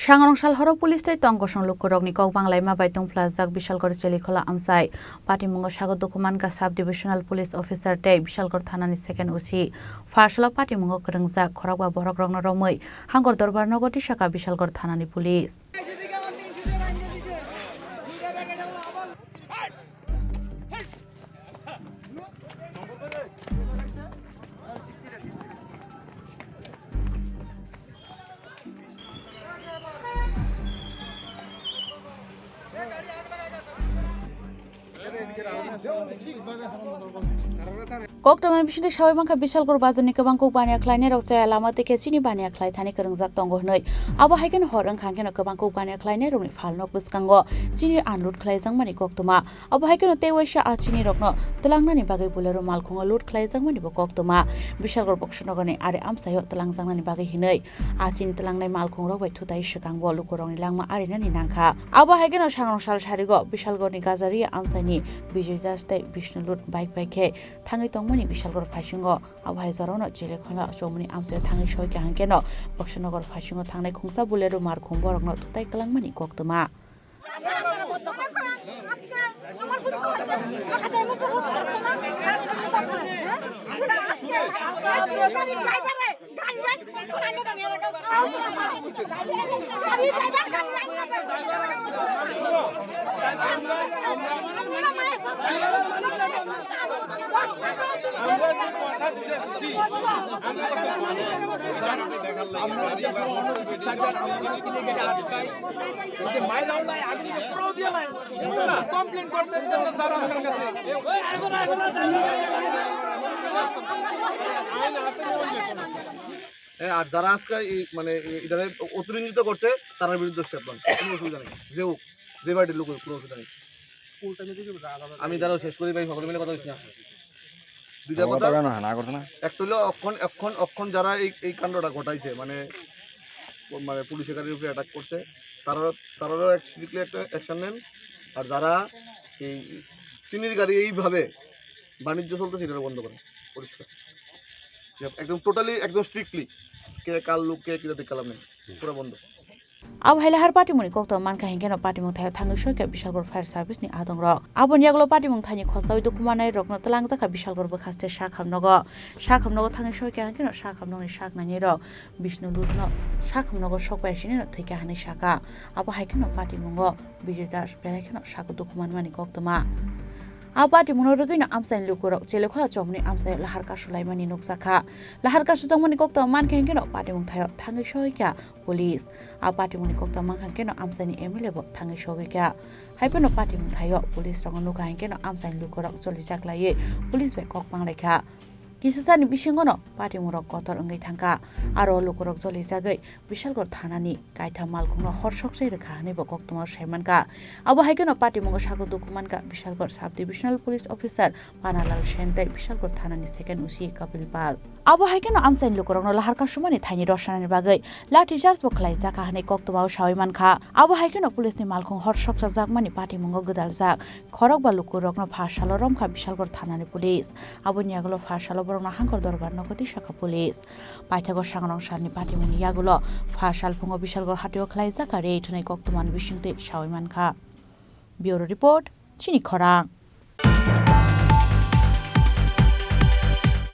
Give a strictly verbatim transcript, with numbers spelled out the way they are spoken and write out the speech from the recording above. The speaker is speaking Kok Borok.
Sangrong sal horo police tei tong kosong lukurokni kok banglaima bai tungphlajak Bishalgarh Chelikhola amchai. Patimungo sago dukhu mankha Sub Divisional Police Officer tei Bishalgarh thanani second O C. Pharsalo patimungo kwrwngjak khorokba borokrokno romwi Hangkor Dorbar nogo tisakha Bishalgarh thanani police. Koktwma bisingtwi sawi mankha Bishalgarh bazarni kwbang kok baniya khlainairok chaya lama tei khe chini baniya khlai thani kwrwngjak tongo hwnwi. Abo hai kheno hor wngkha hwnkhe no kwbang kok baniya khlainairokni phalno bwskango chini unload khlaijakmani koktwma. Abo hai kheno tei waisa a chinirokno twlangnani bagwi Bolero malkhungo load khlaijakmani bo koktwma. Bishalgarh Boksonogorni are amchaio twlangjaknani bagwi hinwi a chini twlangnai malkhungrok bai thutai swkango lukurokni langma arinani nangkha. Abo hai kheno sangrong sal sarigo Bishalgarhni Gajaria amchaini Bijoy Das tei Bishnu Lut bike bai khe thangwi tongmani Bishalgarh phaisingo. Abo hai jorano Chelikhola chomoni amchaio thangwi soikha hwnkhe no Boksonogor phaisingo thangnai khungsa Bolero malkhung borokno thutai kwlangmani koktwma. এ, আর যারা আজকে এই, মানে, এ-, এটারে অতিরঞ্জিত করছে, তার বিরুদ্ধে স্টেপ নেন, কোনো অসুবিধা নেই। যে হোক, যে পার্টির লোক হোক, কোনো অসুবিধা নেই। আমি তারও শেষ করি ভাই, সকলে মিলে কথা বলিস না। দুইটা কথা। না, না করছে না। একটা হলো অক্ষণ, অক্ষণ, অক্ষণ যারা এই, এই কাণ্ডটা ঘটাইছে, মানে, ও, মানে, পুলিশের গাড়ির উপরে অ্যাটাক করছে, তারা, তারারও এক স্ট্রিক্টলি একটা অ্যাকশন নেন। আর যারা এই চিনির গাড়ি এইভাবে বাণিজ্য চলতেছে, এটা বন্ধ করেন, পরিষ্কার। যে একদম টোটালি, একদম স্ট্রিক্টলি কে কার লোক, কে কিতা দেখলাম নেই, পুরো বন্ধ। Abo hai lahar patimungni koktwma mankha hwnkhe no patimung thaio thangwi soikha Bishalgarh Fire Service ni adongrok. Aboni yagulo patimung thaini khosaui dukhu manai rokno twlangjakha Bishalgarh bwkhaste sakhamnogo. Sakhamnogo thangwi soikha hwnkhe no sakhamnokni sak nainai rok Bishnu Lutno sakhamnogo sokbai sini no thwikha hwnwi sakha. Abo hai kheno patimungo Bijay Das belai kheno sago dukhu manmani koktwma. A patimungno rwgwino amchaini lukurok Chelikhola chomoni amchaio lahar kasulaimani nukjakha. Lahar kasujakmani koktwma mankha hwnkhe no patimung thaio thangwi soikha police. A patimungni koktwma mankha hwnkhe no amchaini M L A bo thangwi sogwikha. Haiphano patimung thaio police rokno nukha hwnkhe no amchaini lukurok cholijak laiwi police bai kok panglaikha. Kisasani bisingo no patimungrok kotor wngwi thangkha. Aro lukurok cholijagwi Bishalgarh thanani kaitham malkhungno hor soksai rwkha hwnwi bo koktwmao sai mankha. Abo hai kheno patimungo sago dukhu mankha Bishalgarh Sub Divisional Police Officer Panalal Sen tei Bishalgarh thanani second O C Kapil Pal. Abo hai kheno amchaini lukurokno lahar kasumani thaini rosnani bagwi lathi charge bo khlaijakha hwnwi koktwmao sawi mankha. Abo hai kheno police ni malkhung hor sokchajakmani patimungo gwdaljak. Khorokba lukurokno pha salo romkha Bishalgarh thanani police. Aboni yagulo pha salo borokno Hangkor Dorbar nogo tisakha police. Paithago sangrong salni patimungni yagulo pha salphungo Bishalgarh hatio khlaijak ka raid hwnwi koktwmani bisingtwi sawi mankha. Bureau Report, Chini Khorang.